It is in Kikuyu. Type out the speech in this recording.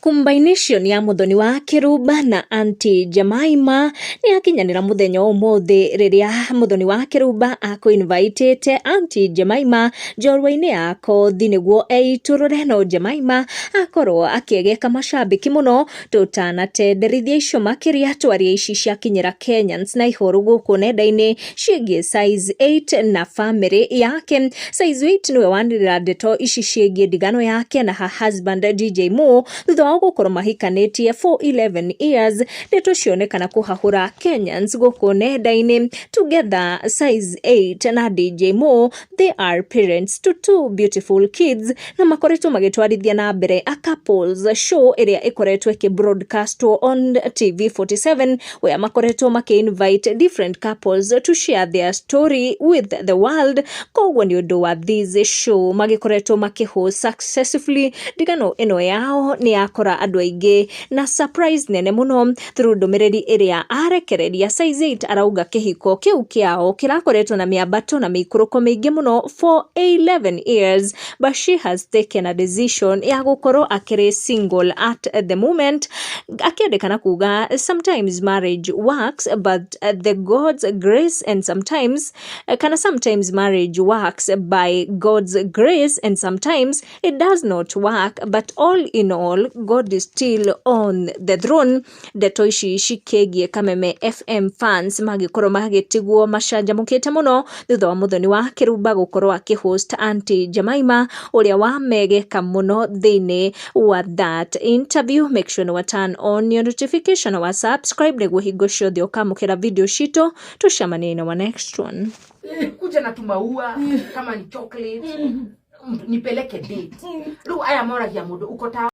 Combination ya Muthoni wa Kĩrumba na Auntie Jemima nĩ yakinyanĩra mũthenya wa ũmũthĩ, rĩrĩa Muthoni wa Kĩrumba akũ-invitĩte Auntie Jemima njorua-inĩ ya kothi nĩguo eitũrũre, no Jemima akorwo akĩegeka macambĩki mũno. Tũtanatenderithia icio makĩria, twarie ici ciakinyĩra Kenyans na ihoru gũkũ nenda-inĩ ciĩgiĩ Size 8 na family yake. Size 8 nĩwe wanĩrĩra ndeto ici ciĩgiĩ ndigano yake na her husband DJ Mo, thutha wao gũkorwo mahikanĩtie for 11 years. Ndeto cionekana kũhahũra Kenyans gũkũ nenda-inĩ. Together, Size 8 na DJ Mo, they are parents to two beautiful kids, na makoretwo magĩtwarithia na mbere a couples show ĩrĩa ĩkoretwo ĩkĩ-broadcastwo on TV47, where makoretwo makĩ-invite different couples to share their story with the world. Koguo nĩ ũndũ wa this show magĩkoretwo makĩhost successfully, ndigano ĩno yao nĩ yakora andũ aingĩ na surprise nene mũno. Through ndũmĩrĩri ĩrĩa arekereria, Size 8 arauga kĩhiko kĩu kĩao kĩrakoretwo na mĩambato na mĩikũrũko mĩingĩ mũno for 11 years, but she has taken a decision ya gũkorwo akĩrĩ single at the moment, akĩendekana kuga sometimes marriage works but the God's grace and sometimes, kana sometimes marriage works by God's grace and sometimes it does not work, but all in all, God is still on the throne. Ndeto ici cikĩgiĩ Kameme FM fans magĩkorwo magĩtigwo macanjamũkĩte mũno thutha wa Muthoni wa Kĩrumba gũkorwo akĩhost Auntie Jemima, ũrĩa wamegeka mũno thĩinĩ wa that interview. Make sure nĩ wa turn on your notification, wa subscribe, nĩguo hingo ciothe ũkamũkĩra video citũ. Tũcemanie in our next one. Kuja na tumaua, kama ni chocolate, nipeleke date. Rĩu aya moragia mũndũ uko ta